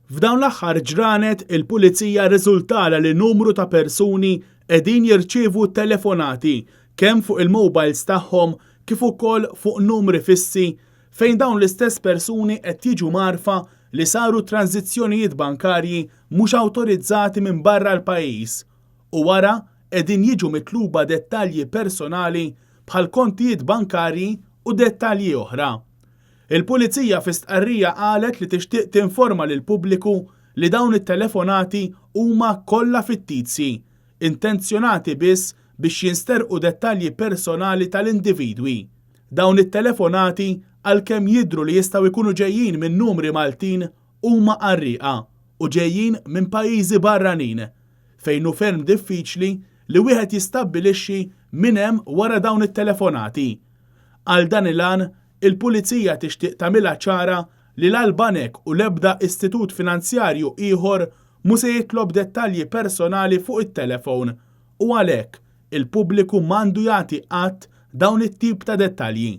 F'dawn l-aħħar ġranet il-Pulizija rriżultalha li numru ta' persuni qegħdin jirċievu telefonati kemm fuq il-mobiles tagħhom kif ukoll fuq numri fissi fejn dawn l-istess persuni qed jiġu mgħarrfa li saru tranżizzjonijiet bankarji mhux awtorizzati minn barra l-pajjiż u wara qegħdin jiġu mitluba dettalji personali bħal kontijiet bankarji u dettalji oħra. Il-Pulizija fi stqarrija qalet li tixtieq tinforma lill-pubbliku li dawn it-telefonati huma kollha fittizji, intenzjonati biss biex jinsterqu dettalji personali tal-individwi. Dawn it-telefonati, għalkemm jidhru li jistgħu jkunu ġejjin minn numri Maltin, huma qarrieqa u ġejjin minn pajjiżi barranin, fejn hu ferm diffiċli li wieħed jistabbilixxi min hemm wara dawn it-telefonati. Għal dan il-għan, il-Pulizija tixtieq tagħmilha ċara li la l-banek u l-ebda istitut finanzjarju ieħor mhu se jitlob dettalji personali fuq it-telefon u għalhekk il-pubbliku m'għandu jagħti qatt dawn it-tip ta' dettalji.